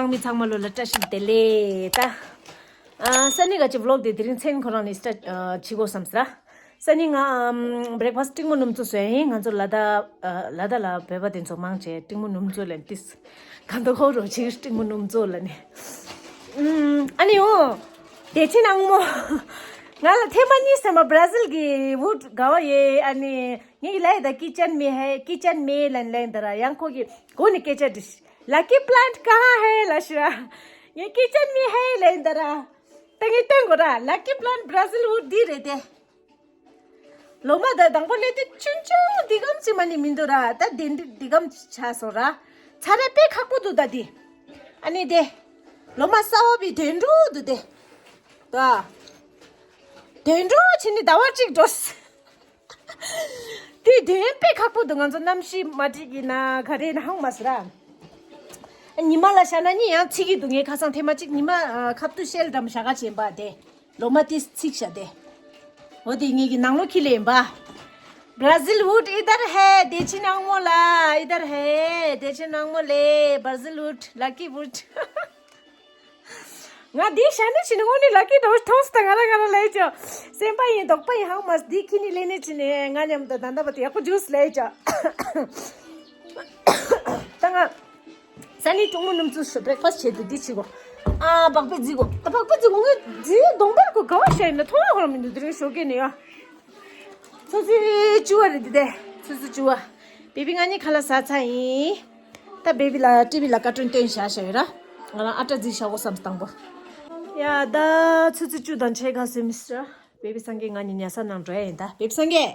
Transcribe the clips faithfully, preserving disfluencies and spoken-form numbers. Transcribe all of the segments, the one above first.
མི་ཚང་མ་ལོ་ལ་བཀྲ་ཤིས་བདེ་ལེགས་ད། ཨ་སང་ཉིན་ག་ཅི་vlog་དེ་དེ་རིང་མཚན་ཁོ་རང་ནས་start་ཨ་བྱེད་དགོས་བསམ་ཟེར། སང་ཉིན་ང་ཨམ་breakfast་སྤྲིན་མོ་སྣུམ་བཙོ་བཟོས་ཡིན། ང་ཚོ་ལ་དྭགས་ཨ་ལ་དྭགས་ལ་བོད་པ་དེ་ཚོ་མང་ཆེ་སྤྲིན་མོ་སྣུམ་བཙོ་ལབ་ཏིས། ག་འདུག་ཧོ་རོ་ཆིག་སྤྲིན་མོ་སྣུམ་བཙོ་ལབ་ནས། ཨམ་ཨ་ནི་འོ། བདེ་ཆེན་ནག་མོ། ང་ལ་ཐེངས་མ་གཉིས་ཟེར་མ་Brazil་གི་wood་དགའ་བ་ཡོད། ཨ་ནི་ངས་ལབ་ཡོད་ད། किचन में है, किचन में་ལབ་ནས་ལབ་ཡིན་ད་ར། ཡང་ཁོ་གིས་གོ་ནས་སྐད་ཆ་དྲིས། लकी प्लांट कहाँ है ལབ་ཤི་ར། ངས་किचन में है་ལབ་ཡིན་ད་ར། ད་ངས་སྟོན་དགོས་ར། lucky plant Brazil wood་འདི་རེད་དེ། ལོ་མ་ད་དང་པོ་སླེབས་དུས་ཆུང་ཆུང་འདི་གམ་ཅིག་མ་ནི་མི་འདུག་ར། ད་དེ་འདི་འདི་གམ་ཆགས་སོང་ར། ཚ་ར་དཔེ་ཁག་པོ་འདུག་ད་འདི། ཨ་ནི་དེ། ལོ་མ་གསར་པ་བི་དོན་འགྲོ་འདུག་དེ། ད། དོན་འགྲོ་ཕྱིན་ནི་ཟླ་བ་གཅིག་འགྲོ། དེ་དོན་དཔེ་ཁག་པོ་འདུག་ང་ཚོ་གནམ་གཤིས་མ་འགྲིག་གི་ན་ག་རེ་ན་ཧང་མ་སི་ར། ཉི་མ་ལ་བཞག་ན་ནི་ཡང་ཚིག་གི་འདུག་ངའི་ཁ་སང་ཐེངས་མ་གཅིག་ཉི་མ་ཨ་ཁ་ཐུག་ཤེལ་འགྲམ་བཞག་ག་བྱེད་པ་དེ། ལོ་མ་དེ་ཚིག་བཞག་དེ། འོ་དེ་ངེད་ཀྱི་ནང་ལོགས་ཁྱི་ལས་ཡིན་པ། Brazil wood इधर है བདེ་ཆེན་ནག་མོ་ལ། इधर है བདེ་ཆེན་ནག་མོ་ལས། Brazil wood, लकी wood། ང་འདི་ཤ་ནི་ཕྱིན་ནི་དངོས་གནས་ལ་ཀི་འགྲོ་ཐོངས་དང་ང་ར་ང་ར་ལས་ཅོ། སེམས་པ་ཡིན་དོགས་པ་ཡིན་ཧང་མ་འདི་ཁྱི་ནི་ལས་ནི་ཕྱིན་ནི་ང་མཉམ་དུ་ད་ལྟ་བ་དེ་ཡག་པོ་ཇུས་ལས་ཅོ། ད་ང་ས་ནི་གྲོགས་མོ་རྣམ་ཚོ་སུ་breakfast་བྱེད་དུ་འདི་ཕྱི་གོ། ཨ་བག་པེ་རྫི་གོ། ད་བག་པེ་རྫི་གོ་ངས་རྫི་གདོང་པར་གོ་ག་བ་ཤ་ཡིན་ན་མཐོང་བ་ཧོ་ར་མི་འདུག་དེ་རིང་ཞོགས་ཀས་ནི་ཡ། ཆུ་ཚོད་བཅུ་པ་རེད་དེ། ཆུ་ཚོད་བཅུ་པ། བེ་བི་ང་གཉིས་ཁ་ལག་ཟ་ཚར་ཡིན། ད་བེ་བི་ལ་ཊི་བི་ལ་ཀར་ཊུན་སྟོན་བཞག་བཞག་ཡོད་ར། ང་རང་ཨ་ཊ་རྫིས་བཞག་གོ་བསམ་དང་པོ། ཡ་ད་ཆུ་ཚོད་བཅུ་དང་ཕྱེད་ཀ་ཟིན་མི་སྲིད་ར། བེ་བི་སངས་རྒྱས་ང་གཉིས་ཉལ་ས་ནང་འགྲོ་ཡ་ཡིན་ད། བེ་བི་སངས་རྒྱས།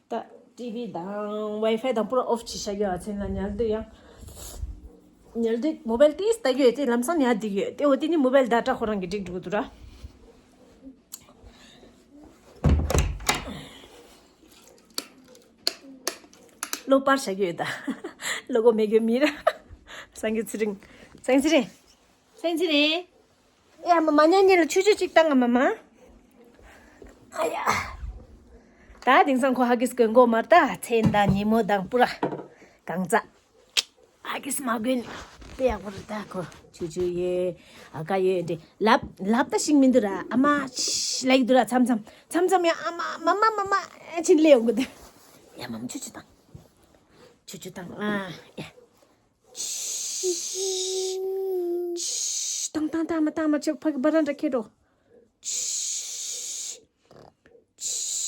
ད་ཊི་བི་དང་ཝའི་ཕའི་དང་པུ་ར་ཨོཕ་བྱེད་བཞག་ཡོད། ཨ་ཚེ་ན་ཉལ་དུས་ཡང་། ཉལ་དུས་མོ་བལ་ཏིས་ལྟ་གི་ཡོད་དེ་ལམ་སང་ཉལ་བསྡད་ཡོད་དེ། འོ་དེ་ནི་མོ་བལ་ཌ་ཊ་ཁོ་རང་གི་འགྲིག་འགྲོ་གི་འདུག་ར། བློ་པར་བྱ་རྒྱུ་ཡོད་ད། བློ་སྒོ་མེད་རྒྱུ་མི་ར། སངས་རྒྱས་ཚེ་རིང་། སངས་རྒྱས་ཚེ་རིང་། སངས་རྒྱས་ཚེ་རིང་། ཨེ་ཨ་མ་མ་ཉལ་ཉལ་ལ་ཆུ་ཆུ་ཅིག་བཏང་ང་མ་མ། ཨ་ཡ། ད་དེང་སང་ཁོ་ཧ་གིས་གོན་གོ་མར་ད་མཚན་ད་ཉིན་མོ་དང་པུ་ར། གང་ཙ། ཨ་ཀིས་མ་གོན། དཔེ་ཡག་པོ་རེད་ད་ཁོ། ཆུ་ཆུ་ཡོད། ཨ་ཀ་ཡོད་འདྲེ། ལབ་ལབ་ད་ཤིང་མི་འདུག་ར། ཨ་མ་ཤི་ལེགས་འདུག་ར། མཚམས་མཚམས་མཚམས་མཚམས་ཡང་ཨ་མ་མ་མ་མ་མ་ཕྱིན་ལེ་ཡོང་གི་འདུག་ཡ་མ་མ་ཆུ་ཆུ་དང་། ཆུ་ཆུ་དང་ཨ་ཡ། ཤི་ཤི་དང་དང་དང་མ་དང་མ་ཆུ་ཕ་གི་བ་ར་འདྲ་ཁེ་རོ། ཤི་ཤི་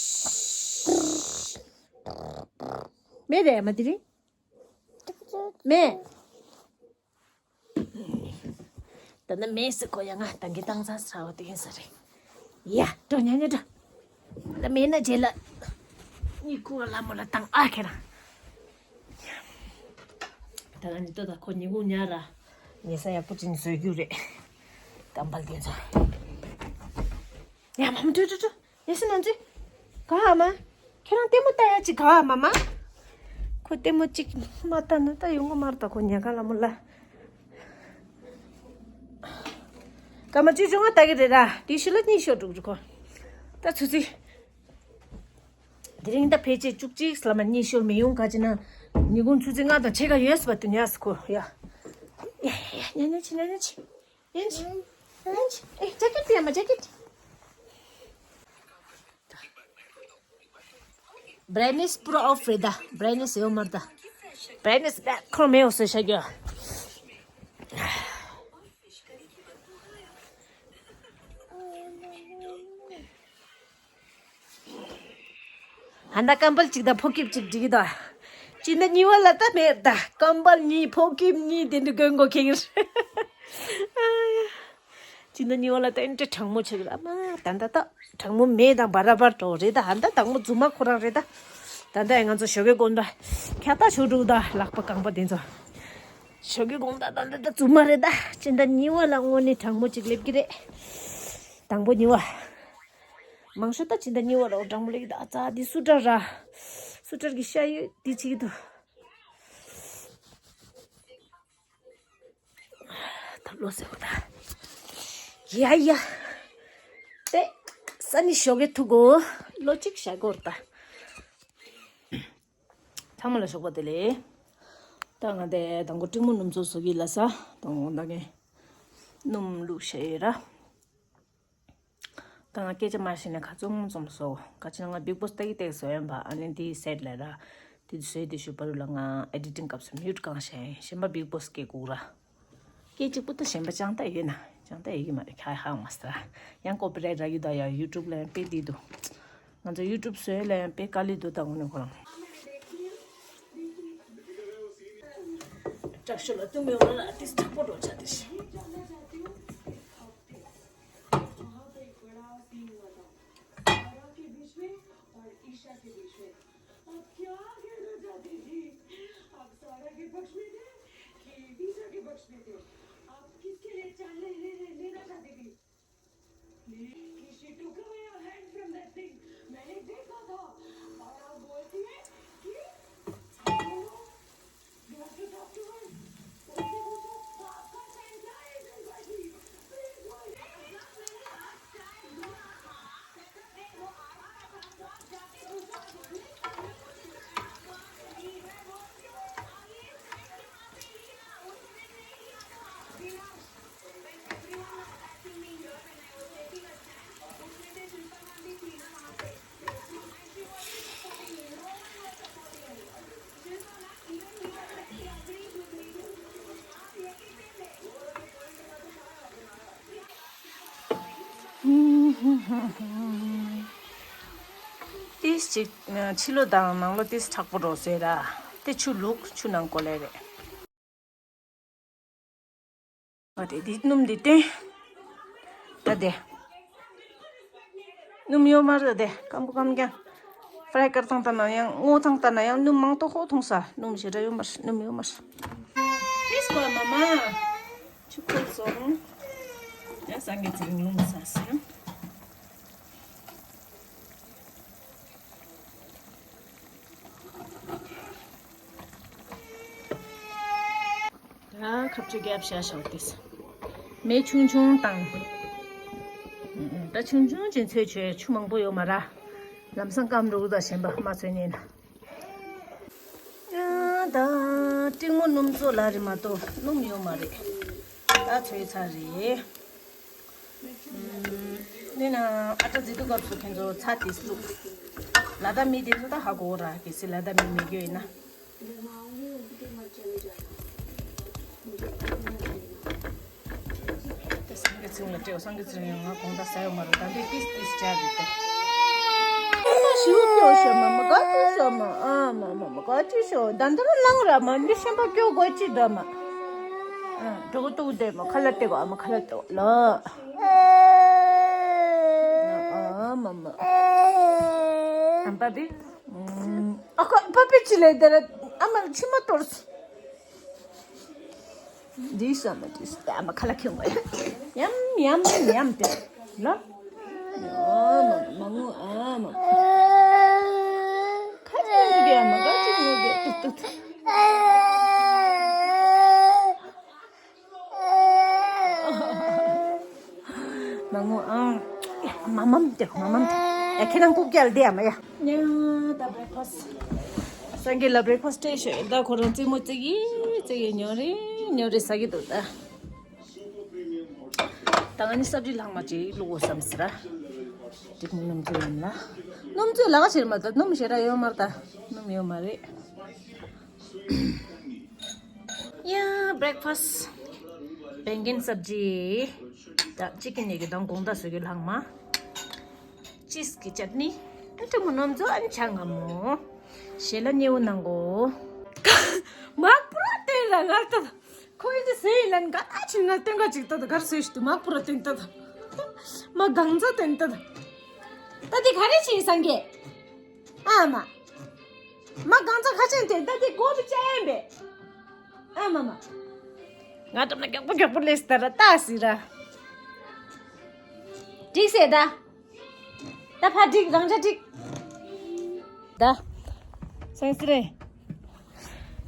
མེ་རེ་མ་དི་རི། མེ། ད་ནི་མེ་སི་ཁོ་ཡ་ང་ད་གི་ཏང་ཚ་ས་བ་དེ་ཡིན་ས་རེད། ཡ་འགྲོ་ཉ་ཉ་འགྲོ། ད་མེ་ན་རྗེས་ལ་ཉི་ཁུ་བ་ལ་མོ་ལ་ཏང་ཨ་ཁེ་ར། ད་ང་ནི་ཏོ་ད་ཁོ་ཉི་གུང་ཉ་ར་ཉེ་ས་ཡག་པོ་ཅིག་བཟོས་རྒྱུ་རེད། ཀམ་པལ་དེ་ཚོ། ཡ་མ་མ་འགྲོ་འགྲོ་འགྲོ། ཡ་སི་ནང་ཚུད། ག་ཨ་མ། ཁྱེད་རང་ལྟད་མོ་ལྟ་ཡ་ཅིག་ག་ཨ་མ་མ། ཁོ་ལྟད་མོ་ཅིག་མ་ལྟ་ན་ད་ཡོང་གི་མ་རེད་ད་ཁོ་ཉལ་ཁང་ལ་མོ་ལ། སྐར་མ་བཅུ་བཅོ་ལྔ་ལྟ་གི་རེད་ར། དེ་ཤུ་ལ་གཉིད་ཤོར་འགྲོ་གི་རེད་ཁོ། ད་ཚུད་ཚུད། དེ་རིང་ད་ཕལ་ཆེར་བཅུ་གཅིག་ལ་མ་གཉིད་ཤོར་མི་ཡོང་ག་ཅི་ན། ཉིན་གུང་ཆུ་ཚོད་ལྔ་དང་ཕྱེད་ཀ་ཡོལ་སོང་བ་དུ་ཉལ་སོང་ཁོ་ཡ། ཡ་ཡ་ཡ་ཉལ་ཉལ་ཆི་ཉལ་ཉལ་ཆི། ཡན་ཆི། ཡན་ཆི། ཨེ་ཇེ་ཀེཊ་ཡ་མ་ཇེ་ཀེཊ། བྷ་རའིཊ་ནེས་པུ་ར་ཨོཕ་རེད་ད། བྷ་རའིཊ་ནེས་ཡོད་མ་རེད་ད། བྷ་རའིཊ་ནེས་བེད་ཁོ་མེད་འོ་སོ་ཤ་རྒྱོ། ཧ་ད་ཀམ་པལ་གཅིག་དང་ཕོ་སྐྱིབས་གཅིག་སྒྲིག་གི་ད། སྤྱི་ཟླ་གཉིས་པ་ལ་ད་མེད་ད། ཀམ་པལ་གཉིས་ཕོ་སྐྱིབས་གཉིས་དེ་འདྲ་གོན་དགོས་ཁེལ་གི་རེད། སྤྱི་ཟླ་གཉིས་པ་ལ་ད་ཨེ་འདྲ་གྲང་མོ་ཆེ་གི་རེད། ཨ་མ་ད་ད་ད་གྲང་མོ་མེད་དང་བ་ར་བར་འགྲོ་རེད་ད། ཧ་ད་དང་པོ་རྫུན་མ་ཁོ་རང་རེད་ད། ད་ད་ང་ཚོ་ཞོགས་ཀས་དགོང་དག་ཁ་ཏ་ཞོ་འགྲོ་ད་ལག་པ་རྐང་པ་དེ་ཚོ། ཞོགས་ཀས་དགོང་དག་ད་ད་ད་རྫུན་མ་རེད་ད། སྤྱི་ཟླ་གཉིས་པ་ལ་དངོས་གནས་གྲང་མོ་ཅིག་སླེབས་ཀྱི་རེད། དང་པོ་གཉིས་པ། མང་ཤོས་ད་ཕྱི་ཟླ་གཉིས་པ་རོ་གྲང་མོ་ལེགས་ད། ཨ་ཙ་འདི་སུ་ཏྲ་ར། སུ་ཏྲར་གི་ཤ་ཡོད་འདི་བྱེད་ཀྱི་འདུག་ད་ལོ་ཟེར་བ་ད། ཡ་ཡ། ཏེ། ས་ནི་ཞོགས་ཀས་ཐུག་གོ། ལོ་གཅིག་བཞག་གོ་ད། ཚང་མ་ལ་ཞོགས་པ་བདེ་ལེགས། ད་ང་དེ་དང་པོ་ཀྲིང་མོ་སྣུམ་ཚོ་བཟོ་གི་ལ་ས་དང་པོ་ད་ངས་སྣུམ་བླུགས་བྱས་ཡོད་ར། ད་ང་སྐད་ཆ་མ་བཤད་ནས་ཁ་ཙུམ་ཙུམ་བཟོ། ག་ཅི་ན་ང་བིག་བོ་སི་ཏག་ཏག་བཟོ་ཡོད་པ། ཨ་ནི་དེ་སེད་ལས་ར། དེ་བཟོས་དེ་ཞུ་བ་རུ་ལ་ང་ཨེ་ཌི་ཊིང་སྐབས་སུ་མིའུ་ཊི་གང་བྱས་གཞན་པ་བིག་བོ་སི་སྐད་གུག་ར། སྐད་གཅིག་པུ་ད་གཞན་པ་ཅང་ད་ཡོད་ན་ཅང་ད་ཡོད་ཀྱི་མ་རེད། ཁ་ཧ་མ་སྟ་ཡང་ཀོ་པི་རའི་ཊི་རག་གི་ད་ཡ་ཡུ་ཊུབ་ལ་ཡང་དཔེ་དེ་འདུག་ང་ཚོ་ཡུ་ཊུབ་བཟོས་ལ་ཡང་དཔེ་དཀའ་ལས་འདུག་ད་དངོས་གནས་ཁོ་རང་། དྲག་ཤོས་ལ་སྟོན་མི་ཡོང་ན་ལ་ཏིས་དྲག་པོ་འགྲོ་ཆ་དེ་ཤི། वहाँ पे एक बड़ा सीन हुआ था, तारा के बीच में और ईशा के बीच में। अब क्या कहना चाहती थी? आप सारा के पक्ष में थे कि ईशा के पक्ष में थे? आप किसके लिए जान लेने लेना चाहती थी? कि she took away her hand from that thing। मैंने देखा था। और आप बोलती है कि I don't know। You have to talk to her। उससे पूछो, आपका time क्या है इस दिन पर भी? Please बोल। ཏིས་ཅིག་ཕྱི་ལོ་དང་ནང་ལོ་ཏིས་དྲག་པོ་རོ་ཟེར་ར། དེ་ཆུ་བླུགས་ཆུ་ནང་གོ་ལེ་རེད། ཨ་དེ་དེ་སྣུམ་དེ་བཏོན། ད་དེ། སྣུམ་ཡོད་མ་རེད་དེ་སྐམ་པོ་སྐམ་རྐྱང་། ཕ་རའི་དཀར་ཐང་ལྟ་ན་ཡང་སྔོ་ཐང་ལྟ་ན་ཡང་སྣུམ་མང་དོ་ཧོ་མཐོང་ས་སྣུམ་ཞེ་དྲག་ཡོད་མ་རེད། སྣུམ་ཡོད་མ་རེད། ཕིས་གོ་མ་མ། ཆུ་ཁོལ་སོང་། ཡང་སང་གི་ཚིག་ལུང་ས་སི་ཡང་། ད་ཁབ་ཆུ་རྒྱབ་བྱ་ཞོག་ཏིས། མེ་ཆུང་ཆུང་བཏང་། ད་ཆུང་ཆུང་ཅན་ཚོས་ཆོས་ཆུ་མང་པོ་ཡོད་མ་ར། ལམ་སང་སྐམ་འགྲོ་གི་ད་གཞན་པ་མ་ཚོས་ཉན། ད་ཀྲིང་མོ་སྣུམ་བཙོ་ལ་རེད་མ་གཏོགས་སྣུམ་ཡོད་མ་རེད། ད་ཚོས་ཚར་རེད། ནི་ན་ཨ་ཏྲ་ཛི་ཏུ་སྐབས་སུ་ཁྱེད་ཚོ་ཚ་དེ་སུ། ལ་ད་མི་དེ་ཚོ་ད་ཧ་གོ་ར་གལ་སྲིད་ལ་ད་མི་མེད་རྒྱུ་ཡིན་ན། ད་སངས་རྒྱས་ཚེ་རིང་ལ་སྤྲད། སངས་རྒྱས་ཚེ་རིང་ཡང་ང་དགོང་དག་ཟ་ཡོད་མ་རེད། ད་འདི་ཏིས་ཏིས་བྱ་རེད་ད། ཨ་མ་ཞིའུ་ཀྱོ་ཤ་མ་མ་ག་ཏུ་ཤ་མ་ཨ་མ་མ་མ་ག་ཏུ་ཤ་ད་འདི་རུ་ལངས་ར་མ་འདི་ཤན་པ་ཀྱོ་གོ་ཅི་ད་མ། ཨ་འགྲོ་གོ་ཏུ་དེ་མ་ཁ་ལ་ཏེ་གོ་ཨ་མ་ཁ་ལ་ཏེ་གོ་ལ། ཨ་མ་མ། ཨམ་པ་པི། ཨ་ཁ་པ་པི་ཅི་ལེ་དེ་ར་ཨ་མ་ཕྱི་མ་གཏོར། འདི་ས་མ་འདི་ས་ཨ་མ་ཁ་ལ་ཁྱོད་མ་ཡམ་ཡམ་ཡམ་དེ་ལ། ཨ་མ་མ་ངུ་ཨ་མ། ཁ་ཅིག་ངུ་གི་ཨ་མ་ཁ་ཅིག་ངུ་གི་ཏུ་ཏུ་ཏུ། མ་ངུ་ཨང་། མ་མམ་དེ་མ་མམ་དེ། ཡ་ཁྱེད་རང་ལྐུགས་རྒྱལ་དེ་ཨ་མ་ཡ། ཉ་ད་བྷེ་རེག་ཕ་སི། སངས་རྒྱས་ལ་བྷེ་རེག་ཕ་སི་སྤྲད་ཤོག་ད་ཁོ་རང་རྩེད་མོ་རྩེ་གི་རྩེ་གི་ཉོ་རེ་ཉོ་རེ་ཟ་གི་འདུག་ད། ད་ང་ནི་སབ་ཇི་ལྷག་མ་ཅིག་བླུག་དགོས་བསམ་ཟེར་ར། འགྲིག་མི་སྣུམ་ཚོས་ཡིན་ལ། སྣུམ་ཚོས་ལ་ག་ཕྱིར་མ་ད་སྣུམ་ཞེ་དྲག་ཡོད་མ་རེད་ད། སྣུམ་ཡོད་མ་རེད། ཡ་བྷེ་རེག་ཕ་སི། བེང་གིན་སབ་ཇི། ད་ཅི་ཀིན་ནས་གི་དང་དགོང་དག་བཟོ་རྒྱུ་ལྷག་མ། ཅིས་ཀི་ཅད་ནི། ཨ་ཏྲ་མོ་སྣུམ་ཚོས་ཨན་ཆ་ང་མོ། ཞེ་ལ་ཉེ་བོ་ནང་གོ། མག་པུ་ར་ཏེ་ལ་ང་ད། ཁོ་ཡི་འདི་ཟེར་ཡིན་ལན་ག་ད་ཕྱིན་ན་སྟོན་ག་ཅིག་ད་ད་གར་ཟེར་ཞིག་ཏུ་མག་པུ་ར་སྟོན་ད་ད། མ་གང་ཚ་སྟོན་ད་ད། ད་འདི་ག་རེ་ཕྱིན་སངས་རྒྱས། ཨ་མ། མ་གང་ཚ་ཁ་ཆེན་དེ་ད་འདི་གོ་བི་ཅ་ཡན་པས། ཨ་མ་མ། ང་འགྲམ་ན་མགྱོགས་པོ་མགྱོགས་པོ་སླེབས་ད་ར་ལྟ་སི་ར། འགྲིག་སེ་ད། ད་ཕ་འགྲིག་རང་ཅག་འགྲིག་ད། སེང་སི་རེད།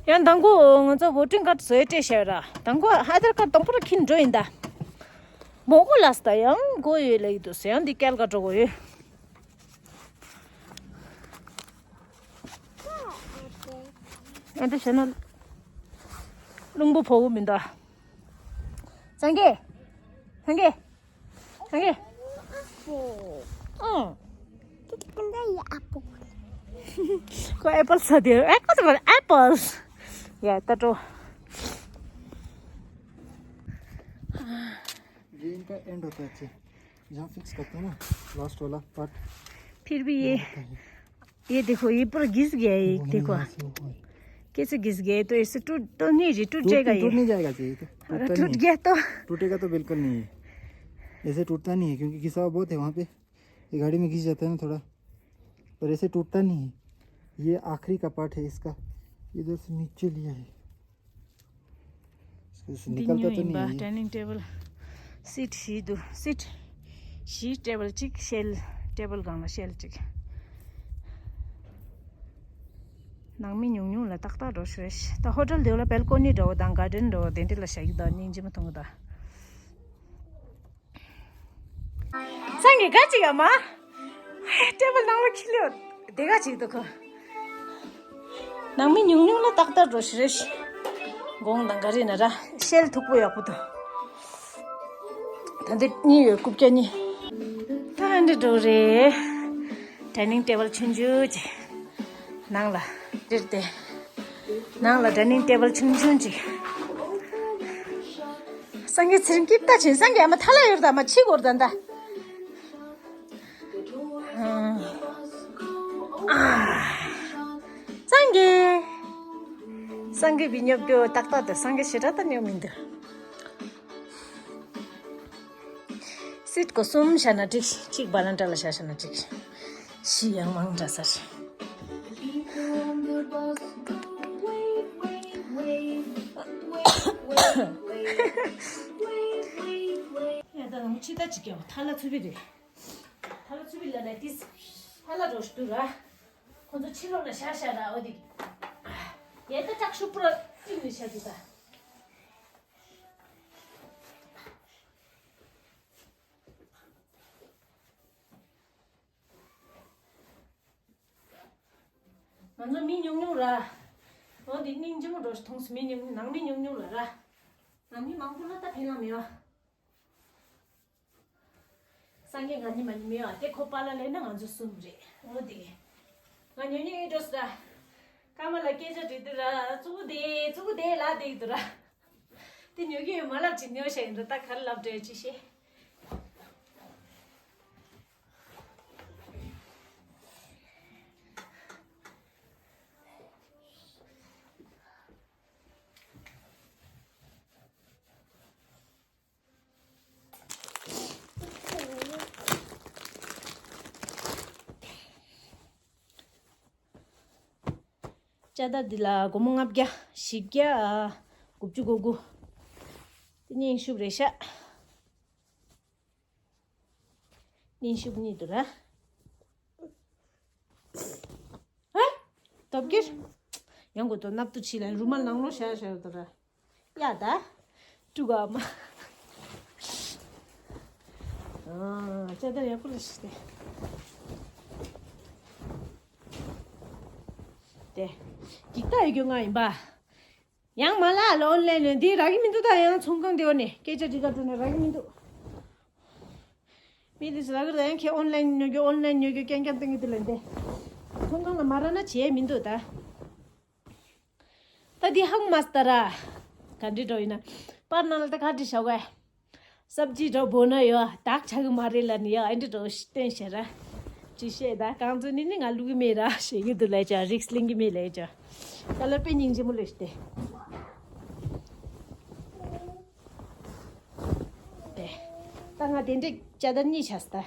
ཡང་དང་གོ་ང་ཚོ་བོ་ཊིང་ཀཱཌ་བཟོས་སྤྲད་བཞག་ར། དང་གོ་ཨ་དྷར་ཀཱཌ་དང་པོ་ར་ཁྱིན་འགྲོ་ཡིན་ད། མོ་གོ་ལ་སི་ད་ཡང་གོ་ཡོད་ལ་ཡི་དུ་སེ་ཡང་འདི་སྐྱལ་ག་འགྲོ་གོ་ཡོད། ཨ་འདི་བྱས་ན། རླུང་བུ་ཕོ་བོ་མི་འདུག་སངས་རྒྱས། སངས་རྒྱས། སངས་རྒྱས། ཨང་། ཁོ་ཨེ་པལ་ཟ་དེ། ཨེ་པལ་ཟ། ཨེ་པལ། ཡ་ད་འགྲོ། ये इनका एंड होता है। अच्छा, जहाँ फिक्स करते हैं ना, लास्ट वाला पार्ट। फिर भी ये, ये देखो, ये पूरा घिस गया है, एक देखो। कैसे घिस गया है? तो ऐसे टूट तो नहीं जी, टूट जाएगा ये। टूट नहीं जाएगा जी, ये तो अगर टूट गया तो? टूटेगा तो बिल्कुल नहीं है। ऐसे टूटता नहीं है, क्योंकि घिसा हुआ बहुत है वहाँ पे। ये गाड़ी में घिस जाता है ना थोड़ा, पर ऐसे टूटता नहीं है। ये आखिरी का पार्ट है इसका, इधर से नीचे लिया है। इसको से निकलता तो नहीं है। डाइनिंग टेबल, सिट शी दु सिट शी टेबल चिक, सेल टेबल गंगा सेल चिक। ནང་མི་ཉུང་ཉུང་ལ་ཏག་ཏག་འགྲོ་ཤེས། ད་ཧོ་ཊེལ་དེ་ལ་བལ་ཀོ་ནི་འགྲོ་དང་གར་ཌེན་འགྲོ་དེ་འདྲ་ལ་བཞག་གི་ད་སྙིང་རྗེ་མ་མཐོང་གི་ད། སངས་རྒྱས་ག་ཅིག་ཡ་མ། ཊེ་བལ་ནང་ལ་ཁྱི་ལེ་དེ་ག་ཅིག་འདུག་ག་ནང་མི་ཉུང་ཉུང་ལ་ཏག་ཏག་འགྲོ་ཤེས་རེད། དགོང་དང་ག་རེ་ན་ར་ཤེལ་མཐུག་པོ་ཡག་པོ་འདུག་ད་འདི་གཉིས་ཡོད། རྐུབ་བཀྱག་གཉིས། ད་འདི་འགྲོ་རེད། ཌའི་ནིང་ཊེ་བལ་ཆུང་ཆུང་ཅིག་ནང་ལ་འདིར་བསྡད། ནང་ལ་ཌའི་ནིང་ཊེ་བལ་ཆུང་ཆུང་ཅིག་སངས་རྒྱས་ཚེ་རིང་སྐྱིད་ད་ཕྱིན། སངས་རྒྱས་ཨ་མ་ཐ་ལ་ཡོད་ད་མ་ཕྱི་གོར་ད་ད། སངས་རྒྱས། སངས་རྒྱས་བི་ཉོབ་རྒྱུ་ཏག་ཏག་ད་སངས་རྒྱས་ཞེ་དྲག་ད་ཉོབ་མི་འདུག་སིཊ་གོ་གསུམ་བཞག་ན་འགྲིག་གཅིག་བ་ལན་ཊ་ལ་བཞག་བཞག་ན་འགྲིག་བཞི་ཡང་མང་དྲགས་ས་རེད། ཡ་ད་ནང་ཕྱི་ད་ཅིག་ཀྱང་ཐ་ལ་ཚུ་བི་རེད། ཐ་ལ་ཚུ་བི་ལ་ནས་ཏིས་ཐ་ལ་རོ་ཤ་དུ་ར། ཁོ་ཚོ་ཕྱི་ལོགས་ལ་ཤ་ཤ་ར་འོ་དི། ཡ་ད་ཀྲག་ཤུ་པུ་ར་ཏིང་ནི་ཤ་དུ་ད། ང་ཚོ་མི་ཉུང་ཉུང་ར། འོ་འདི་སྙིང་རྗེ་མོ་འགྲོ་ཞིག་མཐོང་སོང་། མི་ཉུང་ཉུང་། ནང་མི་ཉུང་ཉུང་ལ་ར། ནང་མི་མང་པོ་ལ་ད་ཕན་ལ་མེད་བ། སངས་རྒྱས་ང་གཉིས་མ་གཉིས་མེད་བ། དེ་ཁོ་པཱ་ལགས་ལས་ན་ང་ཚོ་གསུམ་རེད། འོ་འདི། ང་ཉོ་ཉོ་ཡི་འགྲོ་ས་ར། ཀ་མ་ལ་སྐད་ཆ་དྲིས་དུས་ར། གཙུག་པུ་དེ་གཙུག་པུ་དེ་ལ་དེ་ཡི་དུ་ར། དེ་ཉོ་གི་ཡོད་མ་ལབ་ཅིག་ཉོ་ཤེས་ཡིན་འགྲོ། ད་ག་རེ་ལབ་འགྲོ་ཅི་ཤེས། ལྕགས་དར་འདི་ལ་སྒོར་མོ་ལྔ་བརྒྱ། བཞི་བརྒྱ། དགུ་བཅུ་གོ་དགུ། དེ་སྙིང་ཤུབས་རེད་ཤག་སྙིང་ཤུབས་གཉིས་འདུག་ར། ཨ། སྟོབས་རྒྱལ། ཡང་གོ་ཏོ་སྣབས་དུ་ཕྱི་ལ་རུ་མ་ནང་ལོགས་བཞག་བཞག་འདུག་ར། ཡ་ད། ཀྲུ་ག་མ། ཨ། ལྕགས་དར་ཡག་པོ་ལ་ཞིག་སྟེ། དེ། འགྱིག་རྟ་ཡོད་རྒྱུ་ང་ཡིན་པ། ཡང་མ་ལ་ལ་ཨོན་ལན་ནས་འདི་རག་གི་མི་འདུག་ད་ཡང་ཚོང་ཁང་དེ་བ་ནས་སྐད་ཆ་འདྲི་ག་འགྲོ་ནས་རག་གི་མི་འདུག་མི་དེ་ཚོ་ལ་གི་ད་ཡང་ཁྱེད་ཨོན་ལན་ཉོ་རྒྱུ་ཨོན་ལན་ཉོ་རྒྱུ་རྐྱང་རྐྱང་བཏང་གི་འདུག་ལན་དེ། ཚོང་ཁང་ལ་མ་རག་ན་བྱས་མི་འདུག་ད། ད་འདི་ཧང་མ་སྟ་ར། ག་འདྲི་འགྲོ་ཡིན་ན། པར་ནང་ལ་ད་ག་འདྲི་བྱ་དགོས། སབ་ཇི་འགྲོ་བོ་ན་ཡོད་དག་ཆ་གི་མ་རེད་ལ་ནི་ཡ་ཨེ་འདྲི་འགྲོ་སྟོན་བྱེད་ར། ཅི་བཤད་ད་གང་ཚོད་ནི་ནི་ང་ལུག་གི་མེད་ར་བཤད་གི་འདུག་ལས་ཅག་རིགས་ལིང་གི་མེད་ལས་ཅག་ད་ལ་དཔེ་སྙིང་རྗེ་མོ་ལས་ཏེ། ཏེ། ད་ང་དེ་འདྲས་ཅ་དར་གཉིས་བྱས་ད།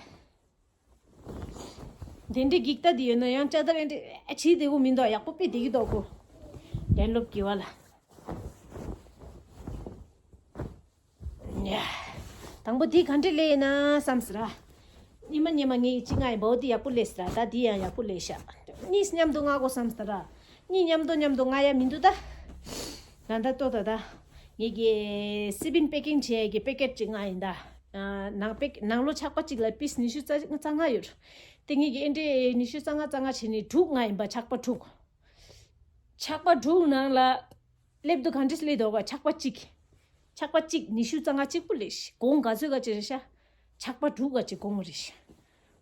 དེ་འདྲས་འགྱིག་རྟ་དེ་ཡོད་ན་ཡང་ཅ་དར་ཨེ་འདྲས་ཨེ་བྱེད་བདེ་པོ་མི་འདུག་ཡག་པོ་དཔེ་བདེ་གི་འདུག་གོ། དེ་ལོབ་གི་བ་ལ། ཡ། དང་པོ་དེ་ག་འདྲས་ལས་ཡིན་ན་བསམ་ཟེར་ར། ཉི་མ་ཉི་མ་ངས་ཅི་ང་ཡི་བོ་དེ་ཡག་པོ་ལས་ཟེར་ར། ད་དེ་ཡང་ཡག་པོ་ལས་ཤག་གཉིས་མཉམ་དུ་ང་གོ་བསམ་ཟེར་ར། གཉིས་མཉམ་དུ་མཉམ་དུ་ང་ཡ་མི་འདུག་ད། ང་ད་ལྟོ་ད་ད། ངས་ཀྱི་སི་བིན་པེ་ཀིང་བྱས་ཀྱི་པེ་ཀེཊ་ཅིག་ང་ཡིན་ད། ནང་པེ། ནང་ལོ་ཆག་པ་གཅིག་ལ་པིས་ཉི་ཤུ་རྩ་ལྔ་ཡོད། དེ་ངས་ཀྱི་ཨེ་འདྲས་ཉི་ཤུ་རྩ་ལྔ་རྩ་ལྔ་བྱས་ནས་དྲུག་ང་ཡིན་པ་ཆག་པ་དྲུག་ཆག་པ་དྲུག་ནང་ལ། སླེབས་དུས་ག་འདྲས་སླེབས་འདུག་ག་ཆག་པ་གཅིག་ཆག་པ་གཅིག་ཉི་ཤུ་རྩ་ལྔ་གཅིག་པུ་ལས་ཤི་གོང་ག་ཚོད་ག་ཅི་རེད་ཤག་ཆག་པ་དྲུག་ག་ཅི་གོང་རེད་ཤག་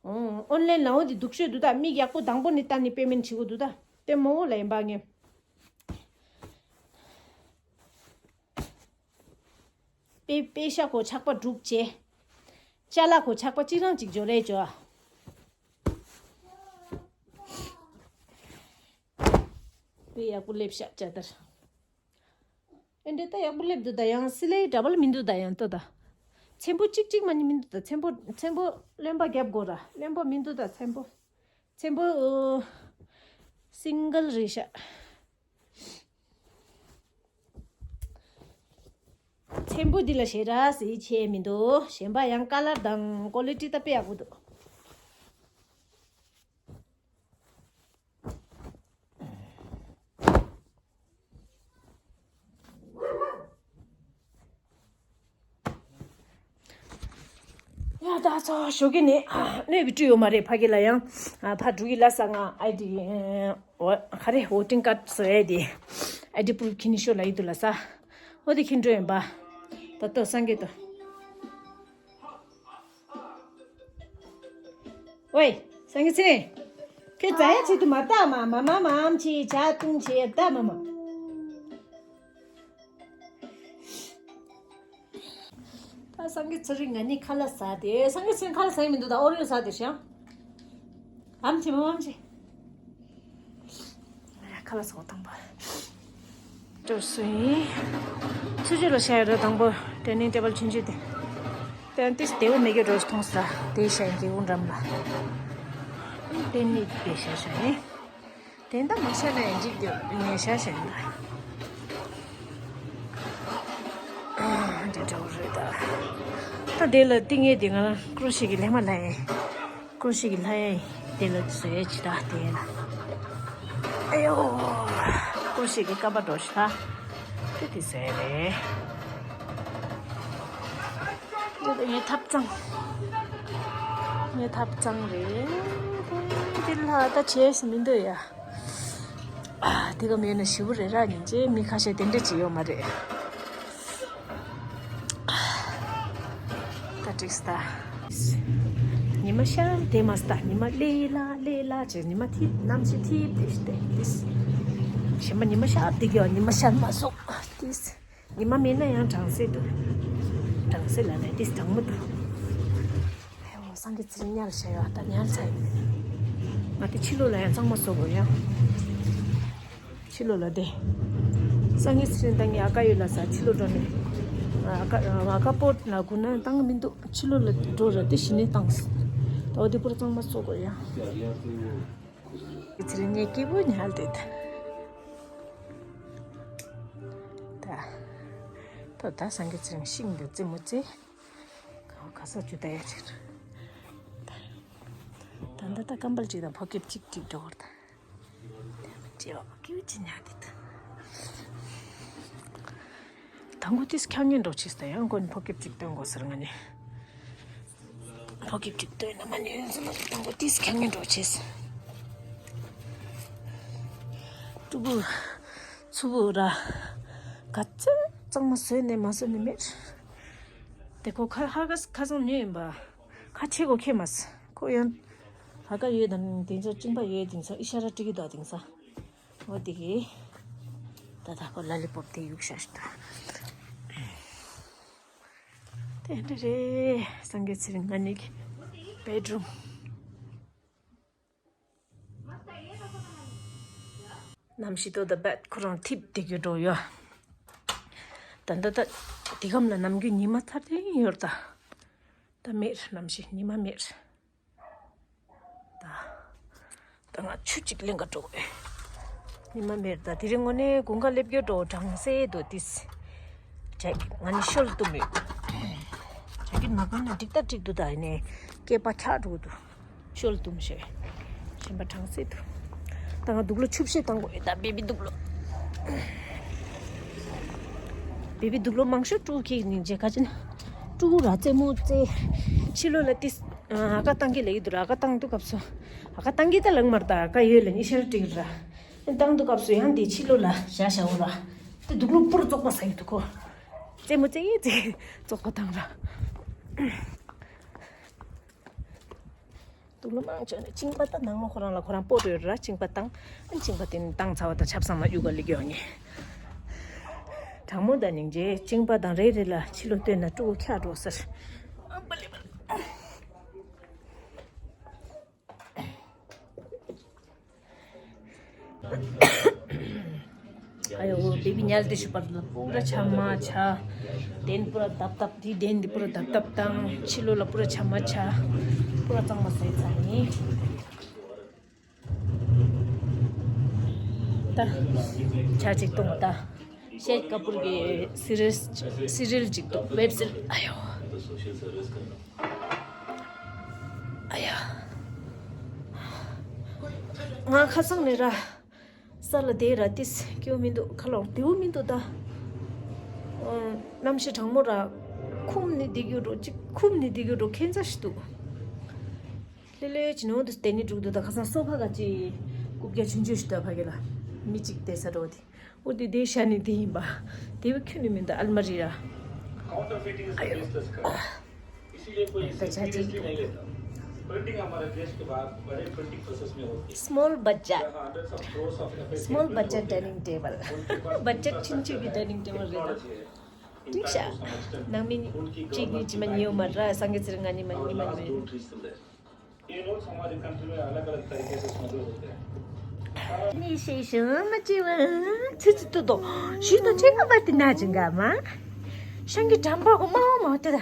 ཨོ་ཨོན་ལན་ལའོ་འདི་སྡུག་ཤོས་འདུག་ད་མིག་ཡག་པོ་དང་པོ་ནི་ལྟ་ནི་པེ་མེན་བྱེད་དགོས་འདུག་ད་དེ་མོ་བོ་ལ་ཡིན་པ་ངས། པེ་པེ་ཤ་ཁོ་ཆག་པ་དྲུག་བྱས། ཅ་ལག་ཁོ་ཆག་པ་གཅིག་རང་གཅིག་འཇོ་རེ་འཇོ། པེ་ཡག་པོ་སླེབས་ཤག་ཅ་དར། ཨེ་འདྲེ་ད་ཡག་པོ་སླེབས་འདུག་ད་ཡང་སི་ལེ་ཌབ་ལ་མི་འདུག་ད་ཡང་ལྟོས་ད། ཚེམ་པོ་གཅིག་གཅིག་མ་ནི་མི་འདུག་ད་ཚེམ་པོ་ཚེམ་པོ་རློན་པ་རྒྱབ་དགོས་ར་རློན་པ་མི་འདུག་ད་ཚེམ་པོ། ཚེམ་པོ་ཨོ། སིང་གལ་རེད་ཤག་ཚེམ་བུ་འདི་ལ་ཞེ་དྲག་ཟེར་བྱས་མི་འདུག་གཞན་པ་ཡང་ཀ་ལར་དང་ཀོ་ལི་ཊི་ད་དཔེ་ཡག་པོ་འདུག་ཡ་ད་ཚོ་ཞོགས་ཀས་ནས་གནས་པའི་སྤྲུལ་ཡོད་མ་རེད། ཕ་གི་ལ་ཡང་ཕ་འགྲོ་གི་ལ་ས་ང་ཨའི་ཌི་ཨོ་ག་རེ་ཝོ་ཊིང་ཀཱཌ་བཟོ་ཡས་དེ་ཨའི་ཌི་པུ་རུབ་ཁྱེར་ནས་ཤོག་ལབ་ཡི་འདུག་ལ་ས། འོ་དེ་ཁྱེར་འགྲོ་ཡིན་པ། ད་ལྟོ་སངས་རྒྱས་ཏོ། ཝེ། སངས་རྒྱས་ཚེ་རིང་། ཁྱོད་རྫ་ཡ་ཆེད་དུ་མ་བཏགས་མ་མ་མ་མ་ཨམ་ཆེ་ཇ་བཏུང་ཆེ་བཏགས་མ་མ། ད་སངས་རྒྱས་ཚེ་རིང་ང་གཉིས་ཁ་ལག་ཟ་དེ་སངས་རྒྱས་ཚེ་རིང་ཁ་ལག་ཟ་ཡི་མི་འདུག་ད་ཨོ་རིའོ་ཟ་དེ་ཤང་། ཨམ་ཆི་མོ་ཨམ་ཆི། ཁ་ལག་ཟ་བ་དང་པོ། སྤྲོ་སུ་ཡིན། ཆུ་ཆུ་ལ་ཤ་ཡ་ར་དང་པོ་ཏན་ནིང་ཊེ་བལ་ཆུན་ཆུ་དེ། ཏན་ཏིས་དེ་བོ་མེ་གེ་འགྲོ་ཐོང་ས་དེ་ཤ་ཡིན་གི་འུ་འགྲམ་ལ། ཏན་ནི་དེ་ཤ་ཤ་ཡིན། དེ་འདྲ་མ་ཤ་ན་ཡང་འཇིག་དེ་ངས་ཤ་ཤ་ཡིན་ད། འདི་འདྲ་བོ་རེད་ད། ད་དེ་ལ་ཏིང་ངེ་དེ་ང་རང་ཀྲུ་ཤི་གི་ལྷས་མ་ལྷ་ཡིན། ཀྲུ་ཤི་གི་ལྷ་ཡིན། དེ་ལ་བཟོས་ཅི་ད་དེ་ལ། ཨ་ཡོ། ཀྲུ་ཤི་གི་ཀ་པ་འགྲོ་ཤི་ད། དེ་དེ་བཟོས་རེད། དེ་ལ་ངའི་ཐབ་ཚང་། ངའི་ཐབ་ཚང་རེད། དེ་ལ་ད་བྱས་སུ་མི་འདོད་ཡ། ཨ། དེ་ག་མེད་ན་ཞི་བོ་རེ་ར་ཉིན་རྗེས་མི་ཁ་ཤས་དེ་འདྲ་ཅིག་ཡོད་མ་རེད། ད་འགྲིགས་ད། ཉི་མ་ཤར་དེ་མ་སྟ་ཉི་མ་ལེ་ལ་ལེ་ལ་བྱས་ཉི་མ་ཐིབས་གནམ་གཤིས་ཐིབས་དེ་ཞི་དེ་དེ། ཞི་མ་ཉི་མ་ཤར་དེ་གི་ཉི་མ་ཤར་མ་སོང་དེ། ཉི་མ་མེད་ན་ཡང་གྲང་སེ་འདུག་གྲང་སེ་ལ་ལས་དེ་གྲང་མོ་འདུག་ཨ་ཡོ་སངས་རྒྱས་ཚེ་རིང་ཉལ་བྱས་ཡོད་ད་ཉལ་ཚར་ཡིན། ང་དེ་ཕྱི་ལོགས་ལ་ཡང་གཙང་མ་བཟོ་དགོས་ཡ། ཕྱི་ལོགས་ལ་དེ། སངས་རྒྱས་ཚེ་རིང་ད་ངས་ཨ་ཀ་ཡོད་ལ་ས་ཕྱི་ལོགས་འགྲོ་ནས། ཨ་ཀ་ཨ་ཀ་པོ་ལ་སྒུག་ན་བཏང་གི་མི་འདུག་ཕྱི་ལོགས་ལ་འགྲོ་ར་དེ་གཞི་ནས་བཏང་སོང་། ད་འོ་དེ་པུར་གཙང་མ་བཟོ་དགོས་ཡ། ཚེ་རིང་ངས་སྐྱིད་པོ་ཉལ་དེ་ད། ད། ད་ད་སངས་རྒྱས་ཚེ་རིང་ཤིང་འདི་རྩེད་མོ་རྩེ། ག་ག་ས་ཅུ་ད་ཡ་ཅིག་ད་ད་ད་ཀམ་པལ་ཅིག་དང་ཕོ་ཁེབས་ཅིག་ཅིག་འགྲོ་བར་ད། དེ་མི་ཅེ་བ་ཀིའུ་ཅི་ཉག་དེ་ད། དང་པོ་ཏིས་ཁྱང་ངན་འགྲོ་ཆེས་ད་ཡང་ཀོན་ཕོ་ཁེབས་ཅིག་སྟོན་དགོས་ཟེར་ང་ནི། ཕོ་ཁེབས་ཅིག་སྟོན་ན་མ་ཉན་ཟེར་ན་དང་པོ་ཏིས་ཁྱང་ངན་འགྲོ་ཆེས། ཀྲུ་བུ། ཚུ་བུ་ར། ག་ཚོད་གཙང་མ་བཟོས་ནས་མ་བཟོས་ནས་མེད། དེ་ཁོ་ཁ་ཧ་ག་ཁ་སང་ཉོས་ཡིན་པ། ཁ་ཆེ་གོ་ཁེ་མ་སི། ཁོ་ཡང་། ཧ་ག་ཡོད་དང་དེང་ཚོ་གཅིན་པ་ཡོད་དེང་ཚོ་ཨི་ཤ་ར་ཀྲི་གི་དོ་དེང་ཚོ། འོ་དེ་གི། ད་ད་ཁོ་ལ་ལི་པོབ་དེ་གཡུག་ཤ་ཤི་ད། དེ་འདྲ་རེད། སངས་རྒྱས་ཚེ་རིང་ང་གཉིས་ཀྱི་བེད་རུམ། གནམ་གཤིས་ཏོ་ད་བད་ཁོ་རང་ཐིབས་དེ་གི་འགྲོ་ཡོད། ད་ད་ད་དེ་གམ་ལ་ནམ་རྒྱུན་ཉི་མ་ཐར་ཏེ་ཡོད་ད། ད་མེད་གནམ་གཤིས་ཉི་མ་མེད། ད་ད་ང་ཆུ་གཅིག་ལེན་ག་འགྲོ་དགོས། ཉི་མ་མེད་ད་དེ་རིང་ངོ་ནས་དགུན་ཁ་སླེབས་རྒྱུ་འགྲོ་གྲང་སེ་འདུག་ཏིས། ཇེ་ང་ནི་ཤོལ་བཏུམ་ཡོད། ཇེ་ཀེ་ཊི་མ་གོན་ན་འགྲིག་ད་འགྲིག་འདུག་ད་ཡིན་ནའི་སྐེད་པ་འཁྱག་འགྲོ་གི་འདུག་ཤོལ་བཏུམ་ཤེས། གཞན་པ་གྲང་སེ་འདུག་ད་ང་དུག་ལོག་ཆུ་བཤལ་བཏང་དགོས་ཡོད་ད་བེ་བི་དུག་ལོག་བེ་བི་དུག་ལོག་མང་ཤོས་ཀྲུ་ཁྱེར་ནིང་རྗེས་ཁ་ཅན། ཀྲུ་ར་རྩེད་མོ་རྩེ། ཕྱི་ལོགས་ལ་ཏིས། ཨ་ཀ་བཏང་གི་ལེགས་འདུག་ར་ཨ་ཀ་བཏང་དུས་སྐབས་སུ། ཨ་ཀ་བཏང་གི་ད་ལངས་མར་ད་ཨ་ཀ་ཡོད་ལ་ཉི་ཤར་ཏིག་ར། བཏང་དུས་སྐབས་སུ་ཡང་དེ་ཕྱི་ལོགས་ལ་བཞག་བཞག་འོ་ར། དེ་དུག་ལོག་པུར་བཙོག་པ་ཟ་ཡི་འདུག་གོ། རྩེད་མོ་རྩེ་ཡི་རྩེ་བཙོག་པ་བཏང་ར། དུག་ལོག་མང་ཆེ་ནས་གཅིན་པ་ད་ནང་མོ་ཁོ་རང་ལ་ཁོ་རང་སྤོ་འགྲོ་ཡོད་ར། གཅིན་པ་བཏང་། ཨ་གཅིན་པ་དེ་ནི་བཏང་ཚར་བ་དང་ཆབ་གསང་མ་གཡུག་ག་ལི་གི་ཡོང་ངེ། དྲང་མོ་ད་སྙིང་རྗེ། གཅིན་པ་དང་རེ་རེ་ལ་ཕྱི་ལོ་སྟོན་ན་ཕྲུ་གུ་འཁྱག་འགྲོ་ཟེར། ཨ་པ་ལི་པ་ལི། ཨ་ཡོ་བེ་བི་ཉལ་ཏེ་ཤུ་པར་ལ་པུ་ར་ཆ་མ་ཆ། དེན་པུ་ར་དབ་དབ་དེ་དེན་དེ་པུ་ར་དབ་དབ་དང་ཕྱི་ལོ་ལ་པུ་ར་ཆ་མ་ཆ། པུ་ར་གཙང་མ་ཟས་ཚར་ནི། ད་ཆ་ཅིག་གཏོང་ད། ཤེད་ཀ་པུར་གི་སི་རིལ་སི་རིལ་ཅིག་གཏོང་། ཝེབ་སི་རིལ། ཨ་ཡོ། ཨ་ཡ། ང་ཁ་སང་ནས་ར། ས་ལ་དེ་ར་ཏིས་སྐྱོ་མི་འདུག་ཁ་ལོག་དེའུ་མི་འདུག་ད། ཨ། གནམ་གཤིས་གྲང་མོ་ར། ཁུམ་ནི་དེ་གྱུར་འགྲོ། ཅིག་ཁུམ་ནི་དེ་གྱུར་འགྲོ། ཁྱད་མཚར་ཞིག་འདུག་ལྷོད་ལྷོད་ཅིག་ནང་དུ་དེ་ནི་འགྲུག་འདུག་ད་ཁ་སང་སོ་ཕ་ག་ཅིག་རྐུབ་བཀྱག་ཆུང་ཆུང་ཞིག་འདུག་ཕ་གི་ལ། མི་གཅིག་བསྡད་ས་འགྲོ་དེ། འོ་དེ་དེ་ཤ་ནི་དེ་ཡིན་པ། དེ་བས་ཁྱོན་ནས་མི་འདུག་ཨལ་མ་རི་ར། Counterfeiting is the biggest risk. इसीलिए कोई इसे सीरियसली नहीं लेता। प्रिंटिंग हमारे देश के बाहर बड़े प्रिंटिंग प्रोसेस में होती है। Small budget. जहाँ hundreds of crores of FSA print होती है। Small budget dining table. उनके पास बजट चिंचू की डाइनिंग टेबल रहता। टेक्नोलॉजी है। ठीक है। ནང་མི་གཅིག་གཉིས་ཅི་མ་ཉེའུ་མ་ར། སངས་རྒྱས་ཚེ་རིང་ང་གཉིས་མ་གཉིས་མ་ཉེའུ། ये लोग हमारे कंट्री में अलग-अलग तरीके से स्मगल होते हैं। ནི་ཤེས་ཤིང་མ་ཅི་བ་ཚི་ཚི་ཏོ་ཏོ་ཞུས་ཏོ་ཅི་ག་བ་ཏི་ན་ཅི་ག་མ་ཤང་གི་དྲམ་པ་གོ་མ་མ་ཏི་ད་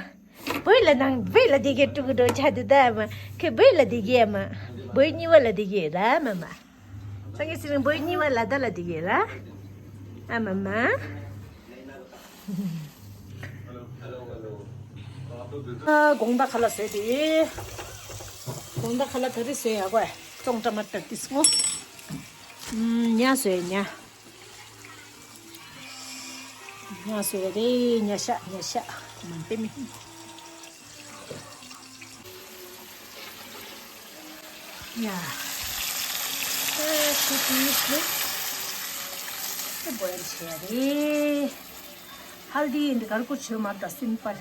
བོད་ལ་ནང་བོད་ལ་དེ་གའི་ཀྲུ་གུ་ཏོ་ཆ་དི་ད་མ་ཁེ་བོད་ལ་དེ་གའི་མ་བོད་གཉིས་བ་ལ་དེ་གའི་ར་མ་མ། སངས་རྒྱས་ཚེ་རིང་བོད་གཉིས་བ་ལ་ད་ལ་དེ་གའི་ར་ཨ་མ་མ། ཨ། དགོང་དག་ཁ་ལག་བཟོས་ཏེ། དགོང་དག་ཁ་ལག་ད་རེས་བཟོས་ཡག་པོ། ཙོང་ཊ་མ་ཊར་ཏིས་སྔོ། ཨམ། ཉ་བཟོས་ཉ། ཉ་བཟོས་རེད། ཉ་ཤ་ཉ་ཤ་མ་པེ་མི། ཡ། ཨེ་ཤི་ཏིས་ནི་ཨེ་བོ་ཡལ་བྱས་རེད། ཧལ་དི་འདི་གར་ཀུ་ཆོས་མ་ད་སིམ་པལ།